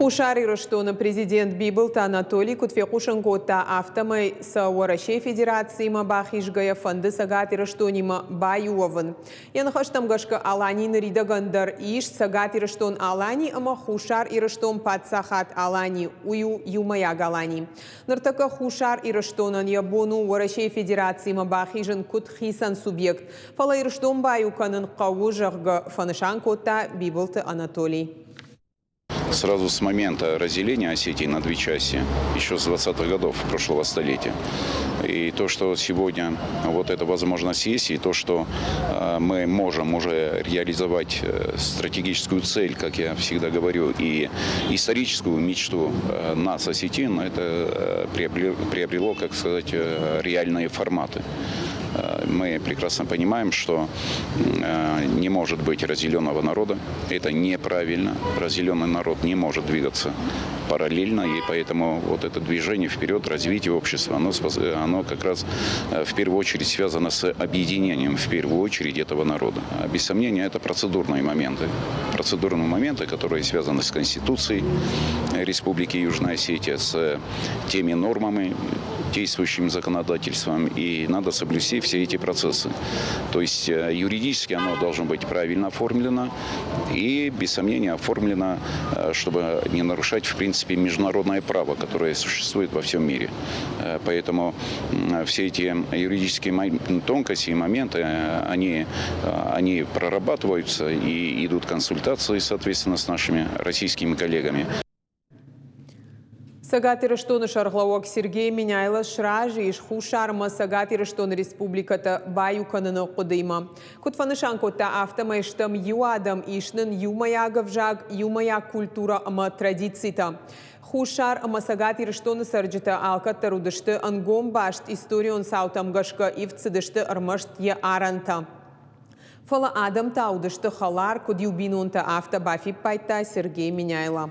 Хуссар Ирыстоны президент Бибылты Анатолий куыд фехъусын кодта, афтӕмӕй сӕ Уӕрӕсейы Федерациимӕ бахизгӕйӕ фӕнды Цӕгат Ирыстонимӕ баиу уӕвын. Йӕ ныхӕстӕм гӕсгӕ Алани ныридӕгӕн дӕр ис Цӕгат Ирыстон-Алани ӕмӕ Хуссар Ирыстон-Паддзахад Алани, уый у иумӕйаг Алани. Ныртӕккӕ Хуссар Ирыстонӕн йӕ бон у Уӕрӕсейы Федерациимӕ бахизын куыд хицӕн субъект, фӕлӕ Ирыстон баиу кӕнын хъӕуы, зӕгъгӕ, фӕнысан кодта Бибылты Анатолий. Сразу с момента разделения Осетии на две части, еще с 20-х годов прошлого столетия. И то, что сегодня вот эта возможность есть, и то, что мы можем уже реализовать стратегическую цель, как я всегда говорю, и историческую мечту нас, осетин, это приобрело, как сказать, реальные форматы. Мы прекрасно понимаем, что не может быть разделенного народа. Это неправильно. Разделенный народ не может двигаться параллельно, и поэтому вот это движение вперед, развитие общества, оно как раз в первую очередь связано с объединением, в первую очередь, этого народа. Без сомнения, это процедурные моменты. Процедурные моменты, которые связаны с Конституцией Республики Южная Осетия, с теми нормами, действующим законодательством, и надо соблюсти все эти процессы. То есть юридически оно должно быть правильно оформлено и, без сомнения, оформлено, чтобы не нарушать, в принципе, международное право, которое существует во всем мире. Поэтому все эти юридические тонкости и моменты, они прорабатываются и идут консультации, соответственно, с нашими российскими коллегами. Цӕгат Ирыстоны сӕргълӕууӕг Сергей Меняйло сразы ис Хуссар ӕмӕ Цӕгат Ирыстоны республикӕтӕ баиу кӕныны хъуыдыимӕ. Куыд фӕнысан кодта, афтӕмӕй стӕм иу адӕм, ис нын иумӕйаг ӕвзаг, иумӕйаг культурӕ ӕмӕ традицитӕ. Хуссар ӕмӕ Цӕгат Ирыстоны цӕрджытӕ алкӕддӕр уыдысты ӕнгом баст, историон цаутӕм гӕсгӕ ивд цыдысты ӕрмӕст йӕ арӕнтӕ. Фӕлӕ адӕм та уыдысты хӕлар, куыд иу бинонтӕ, афтӕ бафиппайдта Сергей Меняйло.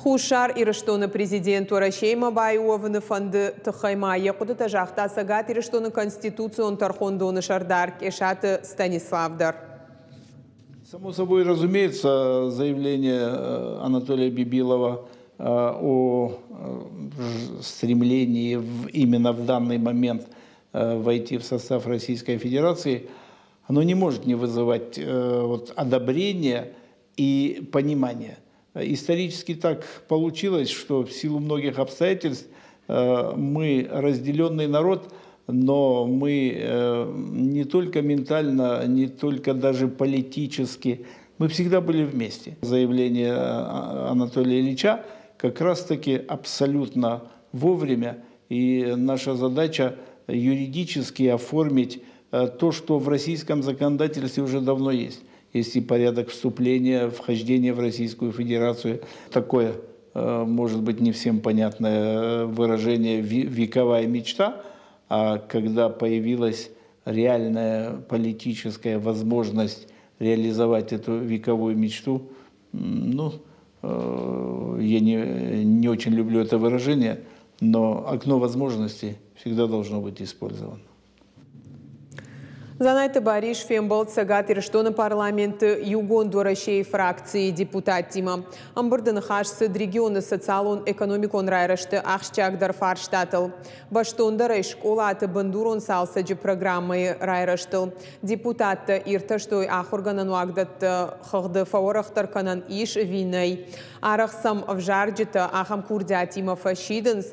Хуссар Ирыстоны президент Уӕрӕсеимӕ баиу уӕвыны фӕнды тыххӕй ма йӕ хъуыдытӕ загъта Цӕгат Ирыстоны Конституцион тӕрхондоны сӕрдар Къесаты Станислав дӕр. Само собой разумеется, заявление Анатолия Бибилова о стремлении именно в данный момент войти в состав Российской Федерации, оно не может не вызывать вот, одобрения и понимания. Исторически так получилось, что в силу многих обстоятельств мы разделенный народ, но мы не только ментально, не только даже политически, мы всегда были вместе. Заявление Анатолия Ильича как раз-таки абсолютно вовремя, и наша задача юридически оформить то, что в российском законодательстве уже давно есть. Есть и порядок вступления, вхождения в Российскую Федерацию. Такое, может быть, не всем понятное выражение «вековая мечта», а когда появилась реальная политическая возможность реализовать эту вековую мечту, ну, я не очень люблю это выражение, но окно возможностей всегда должно быть использовано. Дзанайты Барис фембӕлд Цӕгат Ирыстоны парламенты Иугонд Уӕрӕсейы фракцийы депутаттимӕ. Ӕмбырды ныхас цыд регионы социалон-экономикон райрӕзты ахсджиагдӕр фарстатыл. Бӕстондӕрӕй скъолаты бындурон цалцӕджы программӕйы райрӕзтыл. Депутаттӕ иртӕстой ахуыргӕнӕн уагдӕтты хыгъды фӕуӕрӕхдӕр кӕнӕн ис ӕви нӕй. Арӕх сӕм ӕвзарджытӕ ахӕм курдиатимӕ фӕсидынц.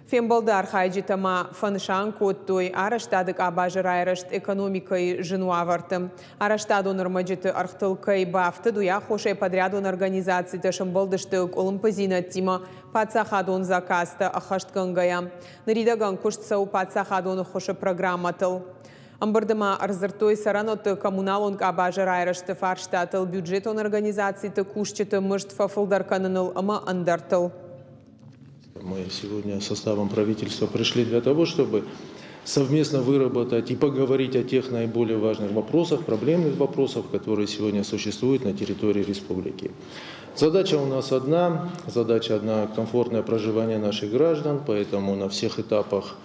Фембӕлды архайджытӕ ма фӕнысан кодтой арӕзтады къабазы райрӕзт экономикӕйы зын уавӕрты. Арӕзтадон ӕрмӕджыты ӕргътыл кӕй бафтыд, уый аххосӕй подрядон организацитӕ сӕмбӕлдысты къуылымпыдзинӕдтимӕ паддзахадон заказтӕ ӕххӕстгӕнгӕйӕ. Ныридӕгӕн куыст цӕуы паддзахадон ӕххуысы программӕтыл. Ӕмбырды ма ӕрдзырдтой цӕрӕнуӕтты коммуналон къабазы райрӕзты фарстатыл, бюджетон организациты кусджыты мызд фӕфылдӕр кӕныныл ӕмӕ ӕндӕртыл. Мы сегодня составом правительства пришли для того, чтобы совместно выработать и поговорить о тех наиболее важных вопросах, проблемных вопросах, которые сегодня существуют на территории республики. Задача у нас одна, задача одна – комфортное проживание наших граждан, поэтому на всех этапах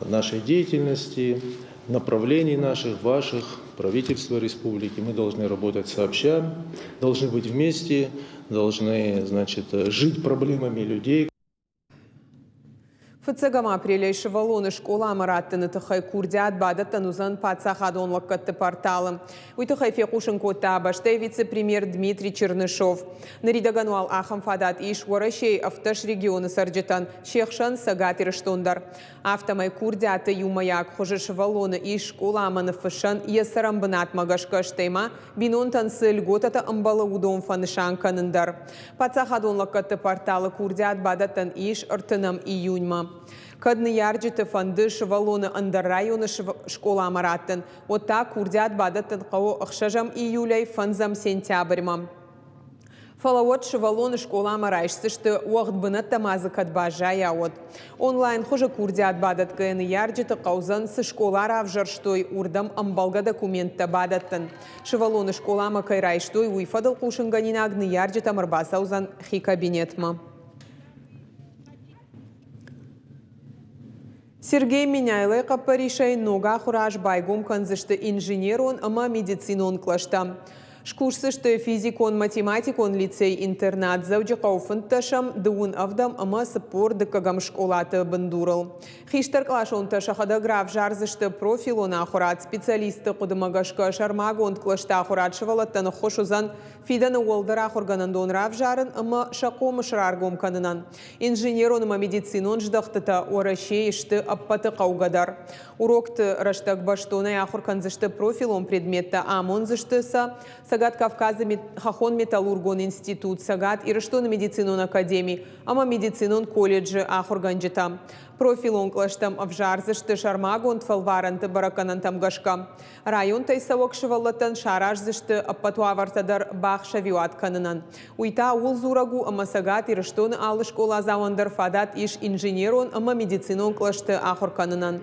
нашей деятельности, направлений наших, ваших, правительства республики. Мы должны работать сообща, должны быть вместе, должны, значит, жить проблемами людей. Фыццӕгӕм апрелӕй сывӕллоны скъоламӕ раттыны тыххӕй курдиат бадӕттӕн уыдзӕн паддзахадон лӕггӕдты порталы. Уый тыххӕй фехъусын кодта бӕстӕйы вице-премьер Дмитрий Чернышов. Ныридӕгӕн уал ахӕм фадат ис Уӕрӕсейы 17 регионы цӕрджытӕн, се хсӕн Цӕгат Ирыстон дӕр. Афтӕмӕй курдиаты иумӕйаг хуызы сывӕллоны ис скъоламӕ ныффыссӕн йӕ цӕрӕнбынатмӕ гӕсгӕ, стӕй ма бинонтӕн цы льготӕтӕ ӕмбӕлы, уыдон фӕнысан кӕнын дӕр. Паддзахадон лӕггӕдты порталы курдиат бадӕттӕн ис 30 июньмӕ. Кӕд ныййарджыты фӕнды сывӕллоны ӕндӕр районы скъоламӕ раттын, уӕд та курдиат бадӕттын хъӕуы 6 июлӕй 5 сентябрьмӕ. Фӕлӕ уӕд сывӕллоны скъоламӕ райсдзысты, уӕгъд бынӕттӕ ма дзы кӕд баззайа, уӕд. Онлайн хуызы курдиат бадӕтгӕйӕ ныййарджыты хъӕудзӕн, цы скъола равзӕрстой, уырдӕм ӕмбӕлгӕ документтӕ бадӕттын. Сывӕллоны скъоламӕ кӕй райстой, уый фӕдыл хъусынгӕнинаг ныййарджытӕм ӕрбацӕудзӕн хи кабинетмӕ. Сергей Меняйлойы хъӕппӕрисӕй ног ахуыры аз байгом кӕндзысты инженерон ӕмӕ медицинон кълӕстӕ. Скусдзысты физикон-математикон лицей-интернат Дзӕуджыхъӕуы 15-ӕм, 27-ӕм ӕмӕ 42-ӕм скъолаты бындурыл. Хистӕркъласонтӕ сӕхӕдӕг равзардзысты профилон ахуырад, специалистты хъуыдымӕ гӕсгӕ сӕрмагонд кълӕсты ахуырад сывӕллӕттӕн ӕххуыс уыдзӕн фидӕны уӕлдӕр ахуыргӕнӕндон равзарын ӕмӕ сӕ хъомыс раргом кӕнынӕн. Инженерон ӕмӕ медицинон здӕхтытӕ Уӕрӕсейы сты ӕппӕты хъӕугӕдӕр. Урокты рӕстӕг бӕстонӕй ахуыр кӕндзысты профилон предметтӕ, амондзысты сӕ Цӕгат Кавказы хӕххон-металлургон институт, Цӕгат Ирыстоны медицинон академи ӕмӕ медицинон колледжы ахуыргӕнджытӕ. Профилон кълӕстӕм ӕвзардзысты сӕрмагонд фӕлварӕнты бӕрӕггӕнӕнтӕм гӕсгӕ. Районтӕй цӕуӕг сывӕллӕттӕн сараздзысты ӕппӕт уавӕртӕ дӕр бахсӕвиуат кӕнынӕн. Уый та ууыл дзурӕг у, ӕмӕ Цӕгат Ирыстоны алы скъоладзауӕн дӕр фадат ис инженерон ӕмӕ медицинон кълӕсты ахуыр кӕнынӕн.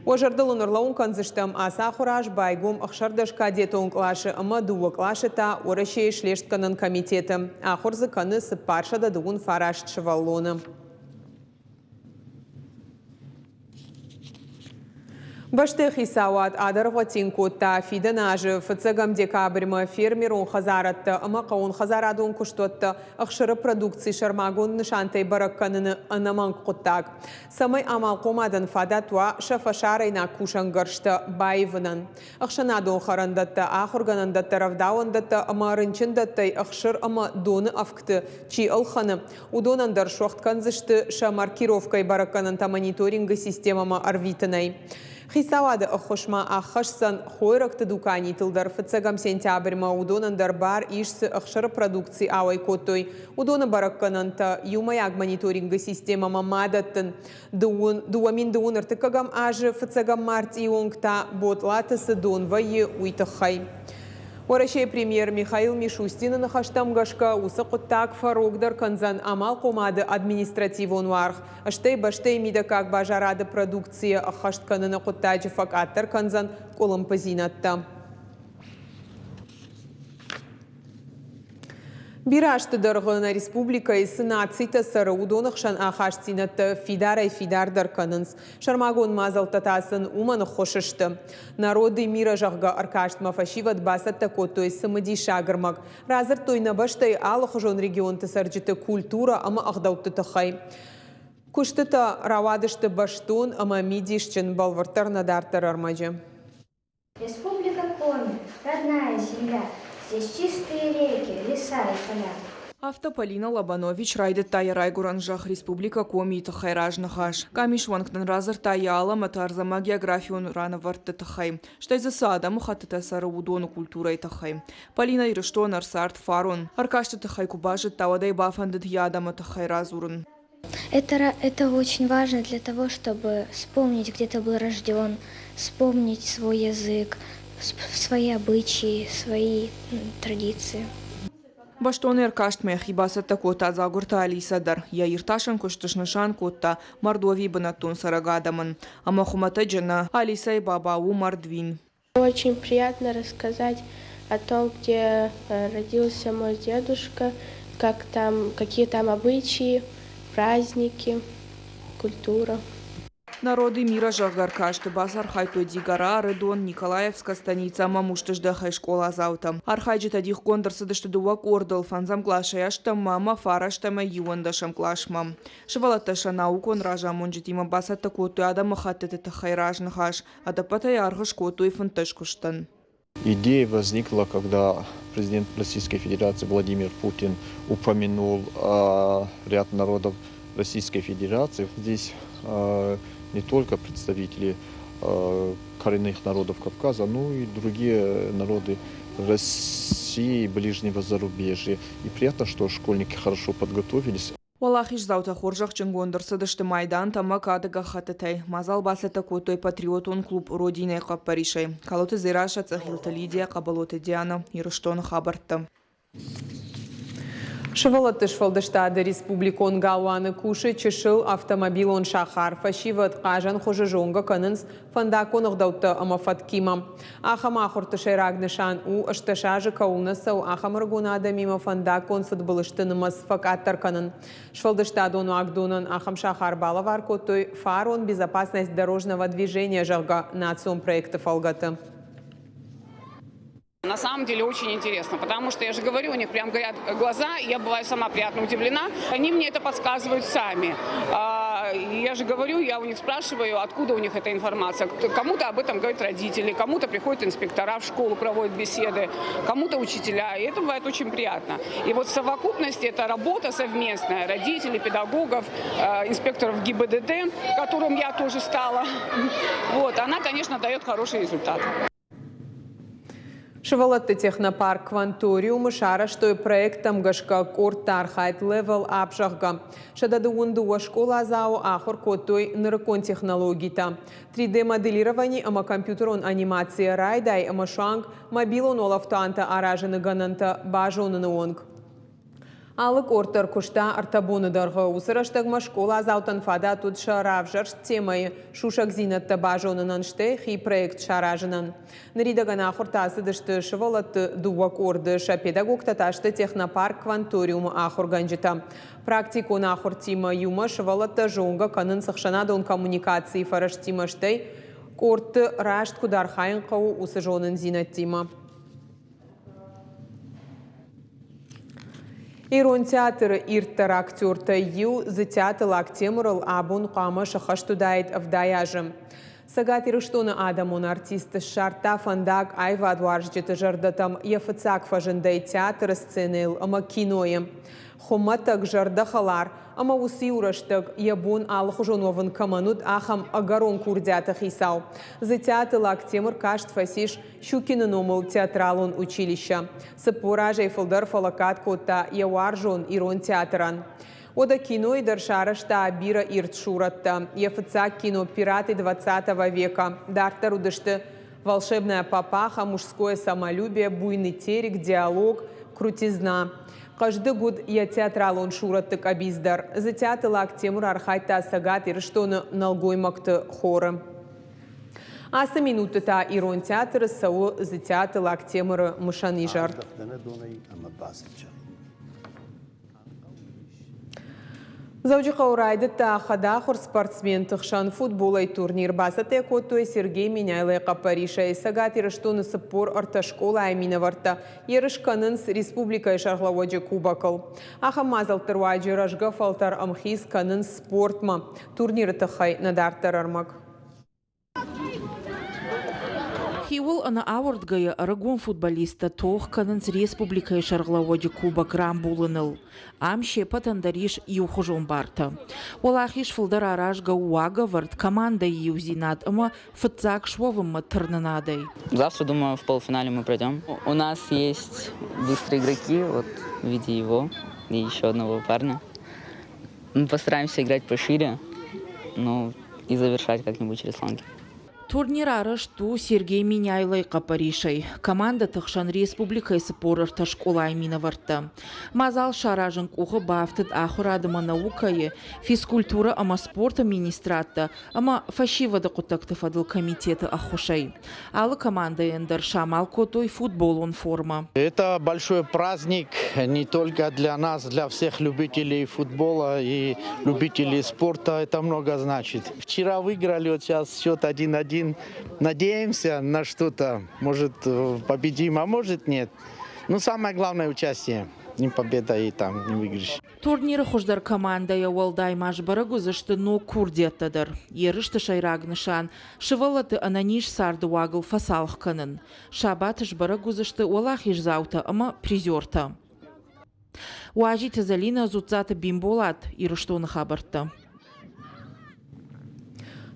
Уӕ зӕрдыл ын ӕрлӕууын кӕндзыстӕм, ацы ахуыры аз байгом 16 кадетон къласы ӕмӕ дыууӕ къласы та Уӕрӕсейы слестгӕнӕн комитеты. Ахуыр дзы кӕны 429 сывӕллоны. Бӕстӕйы хицауад адӕргъвӕтин кодта фидӕн азы фыццӕгӕм декабрьмӕ фермерон хӕдзарадтӕ ӕмӕ хъӕууонхӕдзарадон куыстуӕттӕ ӕхсыры продукци сӕрмагонд нысантӕй бӕрӕг кӕныны ӕнӕмӕнг хъуыддаг, цӕмӕй амалхъомадӕн фадат уа сӕ фӕсарӕйнаг кусӕнгӕрзтӕ баивынӕн. Ӕхсӕнадон хӕрӕндӕттӕ, ахуыргӕнӕндӕттӕ, рӕвдауӕндӕттӕ ӕмӕ рынчындӕттӕй ӕхсыр ӕмӕ доны ӕвгты чи ӕлхӕны, уыдонӕн дӕр суӕгъд кӕндзысты сӕ маркировкӕйы бӕрӕггӕнӕнтӕ мониторингы системӕмӕ ӕрвитынӕй. Хицауады ӕххуыс ма аххӕсдзӕн хойрӕгты дуканитыл дӕр фыццӕгӕм сентябрьмӕ уыдонӕн дӕр бар ис цы ӕхсыры продукци ауӕй кодтой, уыдоны бӕрӕггӕнӕнтӕ иумӕйаг мониторингы системӕмӕ ма дӕттын. 2031 азы фыццӕгӕм мартъийы онг та Ботлаты цы дон вӕййы, уый тыххӕй. Уӕрӕсейы премьер Михаил Мишустины ныхӕстӕм гӕсгӕ, уыцы хъуыддаг фӕрогдӕр кӕндзӕн амалхъомады административон уаргъ, стӕй бӕстӕйы мидӕггаг базарады продукцийӕ ӕххӕст кӕныны хъуыддаджы фӕкъаддӕр кӕндзӕн къуылымпыдзинӕдтӕ. Бирӕ азты дӕргъы нӕ республикӕйы цы нацитӕ цӕры, уыдоны хсӕн ахастдзинӕдтӕ фидарӕй-фидардӕр кӕнынц. Сӕрмагонд мадзӕлттӕ та сын уымӕн ӕххуыс сты. Народы мира, зӕгъгӕ, ӕркастмӕ фӕсивӕд бацӕттӕ кодтой цымыдисаг ӕрмӕг. Радзырдтой нӕ бӕстӕйы алыхуызон регионты цӕрджыты культурӕ ӕмӕ ӕгъдӕутты тыххӕй. Куыстытӕ рауадысты бӕстон ӕмӕ мидисджын, бӕлвырддӕр нӕ дарддӕр ӕрмӕджы. Республика Коми, родная земля, здесь чистые реки, леса и поля. Афтӕ Полина Лобанович райдыдта йӕ райгуырӕн зӕхх Республикӕ Комийы тыххӕй разныхас. Къамис уӕнгтӕн радзырдта йӕ алӕмӕты ӕрдз ӕмӕ географион ранӕвӕрдты тыххӕй, стӕй дзы цы адӕмыхӕттытӕ цӕры, уыдоны культурӕйы тыххӕй. Полина Ирыстоны ӕрцард фарон. Ӕркасты тыххӕй куы базыдта, уӕд ӕй бафӕндыд йӕ адӕмы тыххӕй радзурын. Это очень важно для того, чтобы вспомнить, где ты был рожден, вспомнить свой язык, свои обычаи, свои традиции. Бӕстон ӕркастмӕ йӕхи бацӕттӕ кодта Дзагуырты Алисӕ дӕр. Йӕ иртасӕн куыст снысан кодта Мордовийы бынӕттон цӕрӕг адӕмӕн. Ӕмӕ хуымӕтӕджы нӕ, Алисӕйы баба у мордвин. Очень приятно рассказать о том, где родился мой дедушка, как там, какие там обычаи, праздники, культура. Народы мира зӕгъгӕ ӕркасты бацархайдтой Дигора, Ӕрыдон, Николаевская станицӕ ӕмӕ Мустыздӕхӕй скъоладзаутӕ. Архайджытӕ дихгонд ӕрцыдысты дыууӕ къордыл, фӕндзӕм къласӕй ӕстӕммӕ ӕмӕ фарӕстӕмӕй иуӕндӕсӕм къласмӕ. Сывӕллӕттӕ сӕ наукон разамонджытимӕ бацӕттӕ кодтой адӕмыхӕттыты тыххӕй разныхас, ӕдӕппӕтӕй аргъ скодтой 15 куыстӕн. Идея возникла, когда президент Российской Федерации Владимир Путин упомянул ряд народов Российской Федерации. Здесь не только представители коренных народов Кавказа, но и другие народы России и ближнего зарубежья. И приятно, что школьники хорошо подготовились. Уӕлахиздзаутӕ хорзӕхджынгонд ӕрцыдысты майдантӕ ӕмӕ кады гӕххӕттытӕй. Мадзал бацӕттӕ кодтой патриотон клуб «Родина-йы хъӕппӕрисӕй. Калоты Дзерассӕ, Цъӕхилты Лидия, Хъӕбӕлоты Диана, Ирыстоны хабӕрттӕ. Сывӕллӕтты сфӕлдыстады республикон галуаны кусы чысыл автомобилон сахар. Фӕсивӕд хъазӕн хуызы зонгӕ кӕнынц фӕндаггон ӕгъдӕуттӕ ӕмӕ фӕткимӕ. Ахӕм ахуырты сӕйраг нысан у, 18 азы кӕуыл нӕ цӕуы, ахӕм ӕрыгон адӕмимӕ фӕндаггон фыдбылызты нымӕц фӕкъаддӕр кӕнын. Сфӕлдыстадон уагдонӕн ахӕм сахар балӕвар кодтой фарон «Безопасность дорожного движения», зӕгъгӕ, национ проекты фӕлгӕты. На самом деле очень интересно, потому что, я же говорю, у них прям горят глаза, я бываю сама приятно удивлена. Они мне это подсказывают сами. Я же говорю, я у них спрашиваю, откуда у них эта информация. Кому-то об этом говорят родители, кому-то приходят инспектора в школу, проводят беседы, кому-то учителя. И это бывает очень приятно. И вот в совокупности это работа совместная родителей, педагогов, инспекторов ГИБДД, которым я тоже стала. Вот, она, конечно, дает хороший результат. Сывӕллӕтты технопарк Кванториумы сарӕзтой проекттӕм гӕсгӕ къордты архайд Level Up, зӕгъгӕ. 122 скъоладзауы ахуыр кодтой нырыккон технологитӕ. 3D-моделировани ӕмӕ компьютерон анимацийӕ райдай ӕмӕ суанг мобилон уӕлӕфтуантӕ аразыны гӕнӕнтӕ базоныны онг. Алы къорд дӕр куыста ӕртӕ боны дӕргъы. Уыцы рӕстӕгмӕ скъоладзаутӕн фадат уыд сӕ равзӕрст темӕйы сусӕгдзинӕдтӕ базонынӕн, стӕй хи проект саразынӕн. Ныридӕгӕн ахуыртӕ ацыдысты сывӕллӕтты дыууӕ къорды, сӕ педагогтӕ та сты технопарк Кванториумы ахуыргӕнджытӕ. Практикон ахуыртимӕ иумӕ сывӕллӕттӕ зонгӕ кӕнынц ӕхсӕнадон коммуникацийы фӕрӕзтимӕ, стӕй къордты раст куыд архайын хъӕуы, уыцы зонындзинӕдтимӕ. Ирон театры ирддӕр актертӕй иу Дзытиаты Лактемырыл абон хъуамӕ сыххӕст уыдаид 70 азы. Цӕгат Ирыстоны адӕмон артист ссардта фӕндаг аивадуарзджыты зӕрдӕтӕм йӕ фыццаг фӕзындӕй театры сценӕйыл ӕмӕ кинойы. Хуымӕтӕг, зӕрдӕхӕлар ӕмӕ уыцы-иу рӕстӕг йӕ бон алыхуызон уӕвын кӕмӕн уыд, ахӕм ӕгӕрон курдиаты хицау. Дзытиаты Лактемыр каст фӕцис Щукины номыл театралон училище. 40 азӕй фылдӕр фӕлӕггад кодта йӕ уарзон ирон театрӕн. Уӕдӕ кинойы дӕр сарӕзта бирӕ ирд сурӕттӕ. Йӕ фыццаг кино «Пираты двадцатого века». Дарддӕр уыдысты «Волшебная папаха», «Мужское самолюбие», «Буйный терек», «Диалог», «Крутизна». Хъӕздыг уыд йӕ театралон сурӕтты къӕбиц дӕр. Дзытиаты Лактемыр архайдта Цӕгат Ирыстоны нӕлгоймӕгты хоры. Ацы минутты та Ирон театры цӕуы Дзытиаты Лактемыры мысӕн изӕр. Дзӕуджыхъӕуы райдыдта хӕдахуыр спортсменты хсӕн футболӕй турнир. Бацӕттӕ кодтой Сергей Меняйлойы хъӕппӕрисӕй. Цӕгат Ирыстоны 43 скъолайы минӕвӕрттӕ ерыс кӕнынц республикӕйы сӕргълӕууӕджы кубокыл. Ахӕм мадзӕлтты руаджы рӕзгӕ фӕлтӕр ӕмхиц кӕнынц спортмӕ. Турниры тыххӕй нӕ дарддӕр ӕрмӕг. Хиуыл ӕнӕауӕрдгӕйӕ ӕрыгон футболисттӕ тох кӕнынц республикӕйы сӕргълӕууӕджы кубок рамбулыныл. Ам се ппӕтӕн дӕр ис иухуызон бартӕ. Уӕлахиз фылдӕр аразгӕ у уагӕвӕрд, командӕйы иудзинад ӕмӕ фыццаг суӕвынмӕ тырнынадӕй. Завтра, думаю, в полуфинале мы пройдем. У нас есть быстрые игроки, вот в виде его и еще одного парня. Мы постараемся играть пошире, ну и завершать как-нибудь через фланги. Турнир арӕзт у Сергей Меняйлойы хъӕппӕрисӕй. Командӕты хсӕн республикӕйы 43 скъолайы минӕвӕрттӕ. Мадзал саразын къухы бафтыд ахуырад ӕмӕ наукӕйы, физкультурӕ ӕмӕ спорты министрадтӕ ӕмӕ фӕсивӕды хъуыддӕгты фӕдыл комитеты ӕххуысӕй. Алы командӕйӕн дӕр самал кодтой футболон формӕ. Это большой праздник не только для нас, для всех любителей футбола и любителей спорта. Это много значит. Вчера выиграли, вот сейчас счет 1-1. Надеемся на что-то. Может, победим, а может, нет. Но самое главное участие. Не победа и там не выигрыш. Турниры хуыздӕр командӕйӕ уӕлдай ма сбӕрӕг уыдзысты ног курдиӕттӕ дӕр. Ерысты сӕйраг нысан сывӕллӕтты ӕнӕниз царды уагыл фӕцалх кӕнын. Сабаты сбӕрӕг уыдзысты уӕлахиздзаутӕ ӕмӕ призертӕ. Уазиты Зӕлинӕ, Дзуццаты Бимболат, Ирыстоны хабӕрттӕ.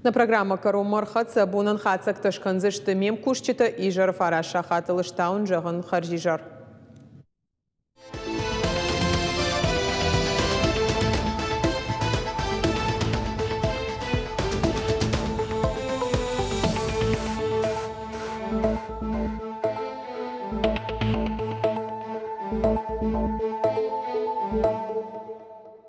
Нӕ программӕ кӕронмӕ ӕрхӕццӕ. Бонӕн хатдзӕгтӕ скӕндзысты ме мкусджытӕ изӕры 9 сахатыл стауын зӕгъын хӕрзизӕр.